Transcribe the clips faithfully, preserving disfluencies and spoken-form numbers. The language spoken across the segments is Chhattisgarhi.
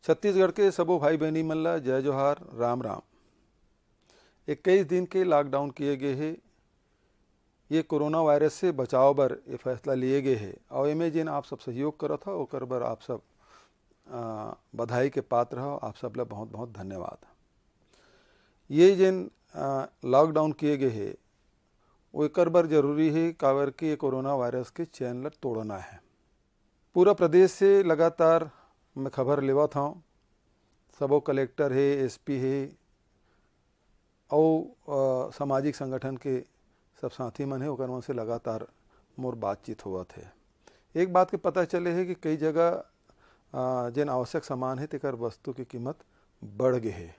छत्तीसगढ़ के सबो भाई बहिनी मन ला जय जोहार, राम राम। इक्कीस दिन के लॉकडाउन किए गए हे। ये कोरोना वायरस से बचाव बर ये फैसला लिए गए हे, और एमे जेन आप सब सहयोग करत हो, ओकर बर आप सब, आ, बधाई के पात्र हो। आप सब ला बहुत बहुत धन्यवाद। ये जेन, आ, लॉकडाउन किए गए हे, ओकर बर जरूरी हे, काबर कि ये कोरोना वायरस के चैन ला तोड़ना है। पूरा प्रदेश से लगातार मैं खबर लेवत हौं। सबो कलेक्टर हे, एसपी हे, अउ, अ, सामाजिक संगठन के सब साथी मन हे, ओकर मन से लगातार मोर बातचीत होवत हे। एक बात के पता चले हे कि कई जगह, अ, जेन आवश्यक सामान हे, तेकर वस्तु के कीमत बढ़ गे हे। अ,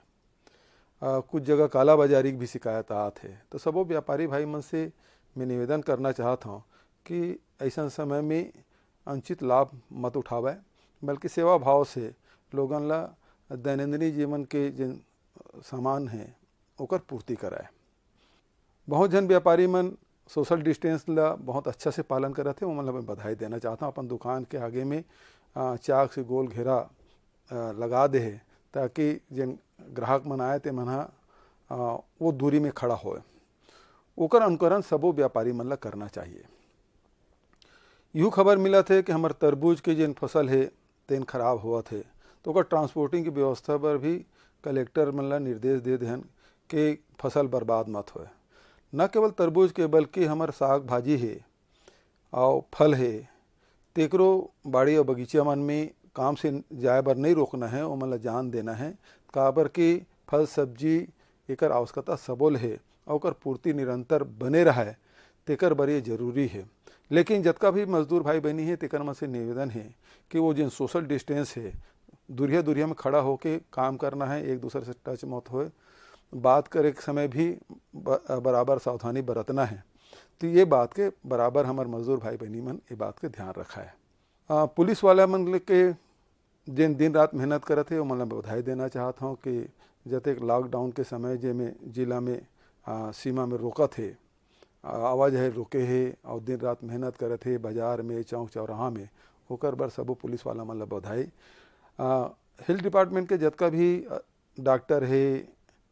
कुछ जगह कालाबाजारी के भी शिकायत आत हे। तो सबो व्यापारी भाई मन से मैं निवेदन करना चाहत हौं कि अइसन समय में अनुचित लाभ मत उठावय, बल्कि सेवा भाव से लोगन ला दैनंदिनी जीवन के जेन सामान हे, ओकर पूर्ति कराय। बहुत झन व्यापारी मन सोशल डिस्टेंस ला बहुत अच्छा से पालन करत हे, ओमन ला मैं बधाई देना चाहत हौं। अपन दुकान के आगे में, अ, चाक से गोल घेरा, अ, लगा दे हे, ताकि जेन ग्राहक मन आए, ते मन ह, अ, वो दूरी में खड़ा होए। ओकर अनुकरण सबो व्यापारी मन ला करना चाहिए। इहू खबर मिलत हे कि हमर तरबूज के जेन फसल हे, तेन खराब होवत हे, तो ओकर ट्रांसपोर्टिंग के व्यवस्था बर भी कलेक्टर मन ला निर्देश दे देहन कि फसल बर्बाद मत होए। न केवल तरबूज के, बल्कि हमर साग भाजी हे, अउ फल हे, तेकरो बाड़ी अउ बगीचा मन में काम से जाए बर नइ रोकना हे, ओमन ला जान देना हे, काबर कि फल सब्जी एकर आवश्यकता सबो ल हे, अउ ओकर पूर्ति निरंतर बने रहय, तेकर बर ये जरूरी हे। लेकिन जतका भी मजदूर भाई बहिनी हे, तेकर मन से निवेदन हे कि वो जेन सोशल डिस्टेंस हे, दूरिया दूरिया में खड़ा होके काम करना हे, एक दूसरे से टच मत होए, बात करे के समय भी ब-, बराबर सावधानी बरतना हे। तो ये बात के बराबर हमर मजदूर भाई बहिनी मन ये बात के ध्यान रखय। अ, पुलिस वाला मन के जेन दिन रात मेहनत करत हे, ओमन ला बधाई देना चाहत हौं कि जतेक लॉकडाउन के समय जेमे जिला में, अ, सीमा में रोकत हे, अ, आवाजाही रोके हे अउ दिन रात मेहनत करत हे बाजार में, चौक चौराहा में, ओकर बर सबो पुलिस वाला मन ला बधाई। अ, हेल्थ डिपार्टमेंट के जतका भी, अ, डॉक्टर हे,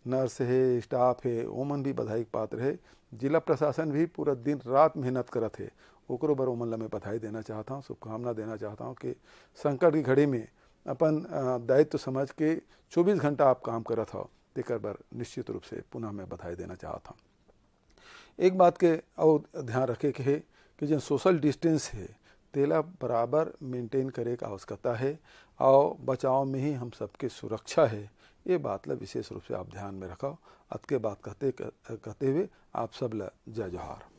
नर्स हे, स्टाफ हे, ओमन भी बधाई के पात्र हे। जिला प्रशासन भी पूरा दिन रात मेहनत करत हे, ओकरो बर ओमन ला मैं बधाई देना चाहत हौं, शुभकामना देना चाहत हौं कि संकट की घड़ी में अपन, अ, दायित्व समझ के चौबीस घंटा आप काम करत हव, तेकर बर निश्चित रूप से पुनः मैं बधाई देना चाहत हौं। एक बात के अउ ध्यान रखे के हे कि जेन सोशल डिस्टेंस हे, तेला बराबर मेंटेन करे के आवश्यकता हे, अउ बचाव में ही हम सबके सुरक्षा हे। ये बात ला विशेष रूप से आप ध्यान में रखव। अतके बात कहते, कहते हुए आप सब ला जय जोहार।